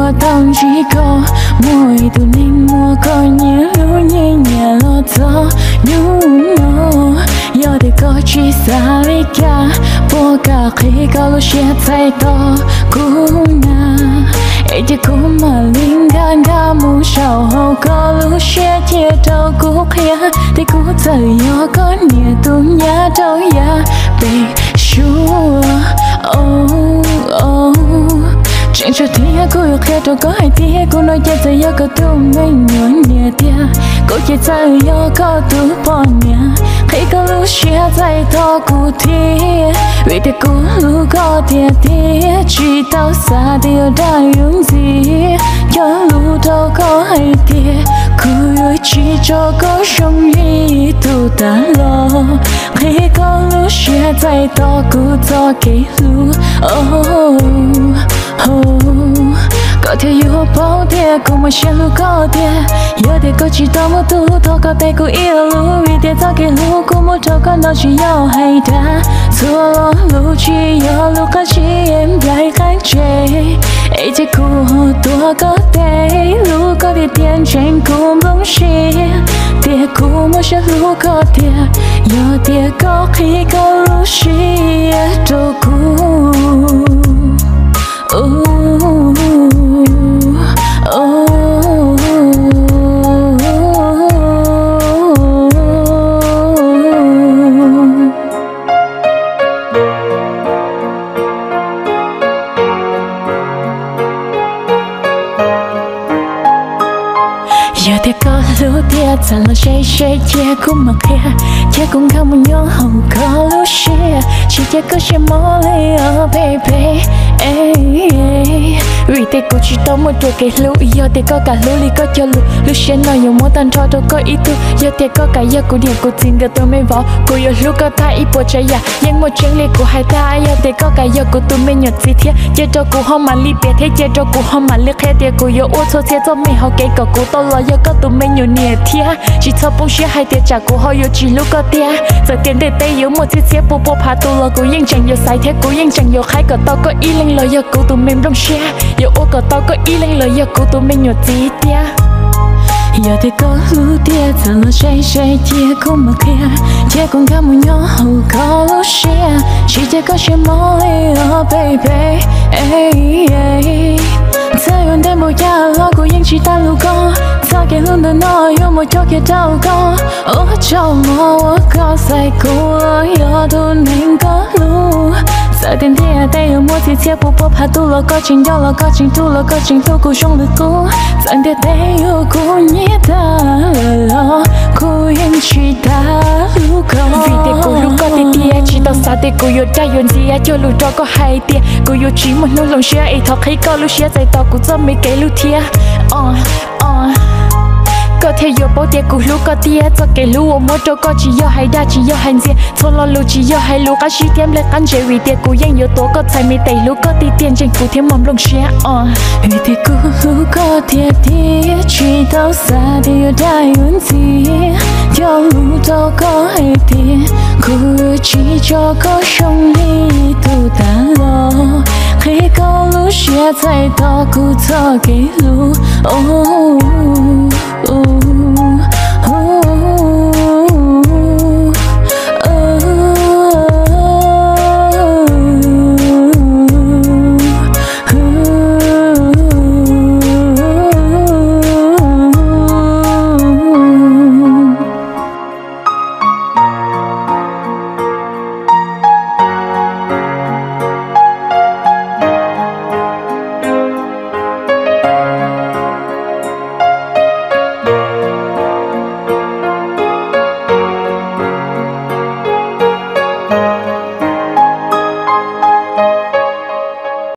Tau ntsib koj, muaj ib tug neeg muab koj nyiam hlub nyiam nyiam los txog hnub no. Yog tias koj tsis xav li cas, puas kam qhib koj lub siab txhais tos kuv na? Es cia kuv mam li nkag nkag mus saum hauv koj lub siab, cia rau kuv qhia tias kuv txawm yog koj niam tus nyab rau yav pem suab. Tseem tshuav thiab kuv yuav qhia rau koj hais tias kuv no ces txawm yog koj tus me nyuam niam tiag, kuv ces txawm yog koj tus poj niam. Qhib koj lub siab txhais tos kuv thiab, vim tias kuv hlub koj tiag tiag, tsis tau xav tias yuav dag yuav ntxias. Cog lus rau koj hais tias kuv yuav tsis tso koj zoo li tus tas los. Qhib koj lub siab txhais tos kuv txoj kev hlub. Koj thiaj yuav paub tias kuv muaj siab hlub koj tiag. Yog tias koj tsis tau muaj tus, thov koj tes kuv ib lo lus, vim tias txoj kev hlub kuv muab rau koj no tsis yog hais dag. Txhua lo lus tsis yog lus qab zib nplaim qab ntse, es cia kuv ho tuav koj tes, hlub koj tiag tiag ntseeg kuv nplooj siab, tias kuv muaj siab hlub koj tiag. Yog tias koj qhib koj lub siab rau kuv. Yog tias koj hlub tiag txav los seb seb cia kuv mam qhia, cia kuv nkag mus nyob hauv koj lub siab, tsis cia koj siab mob li os baby. Vim tias kuv tsis tau muaj ruam kev hlub, yog tias koj kam hlub li koj cog lus, lub siab no yuav muab tag nrho rau koj ib tug. Yog tias koj kam yog kuv niam kuv txiv nkawd tus me vauv, kuv yuav hlub koj tag ib puas tsav yam, yeej muaj tseeb li kuv hais tag. Yog tias koj kam yog kuv tus me nyuam txiv thiab, cia rau kuv ho mam li piav thiab cia rau kuv ho mam li qhia tias kuv yuav ua txhua txhia txoj me hauv kev kom kuv tau los yog koj tus me nyuam niam thiab. Tsis txhob poob siab hais tias tsam kuv ho yuav tsis hlub koj tiag. Txawm tias ntiaj teb yuav muaj txhiab txhiab pua pua phav tus los kuv yeej tseem yuav xaiv thiab kuv yeej tseem yuav qhaib kom tau koj ib leeg los yog kuv tus me nplooj siab, yuav ua kom tau koj ib leeg los yog kuv tus me nyuam txiv tiag. Yog tias koj hlub tiag txav los seb seb cia kuv mam qhia, cia kuv nkag mus nyob hauv koj lub siab, tsis cia koj siab mob li os baby. Txawm yuav ntev npaum cas los kuv yeej tsis tag lus koj, txoj kev hlub ntawm no yuav mus coj kiag rau koj. Ua tsaug mog uas koj xaiv kuv yog tus neeg koj hlub. Txawm tias ntiaj teb yuav muaj txhiab txhiab pua pua phav tus los koj tseem nco, los koj tseem hlub, los koj tseem hlub kuv zoo li qub. Txawm ntiaj teb yuav kub hnyiab tag lawm los kuv yeej tsis tag hlub koj. Vim tias kuv hlub koj tiag tiag, tsis tau xav tias kuv yuav dag yuav ntxias, cog lus rau koj hais tias kuv yuav tsis muaj hnub hloov siab, es thov qhib koj lub siab txais tos kuv txoj me kev hlub thiab. Koj thiaj yuav paub tias kuv hlub koj tiag, txoj kev hlub uas muab rau koj tsis yog hais dag tsis yog hais ntxias, txhua lo lus tsis yog hais lus qab zib thiab nplaim qab ntse, vim tias kuv yeej yuav tuav koj txhais me tes hlub koj tiag tiag ntseeg kuv thiab mog nplooj siab. Vim tias kuv hlub koj tiag tiag, tsis tau xav tias yuav dag yuav ntxias, cog lus rau koj hais tias kuv yuav tsis tso koj zoo li tus tas los. Qhib koj lub siab txais tos kuv txoj kev hlub.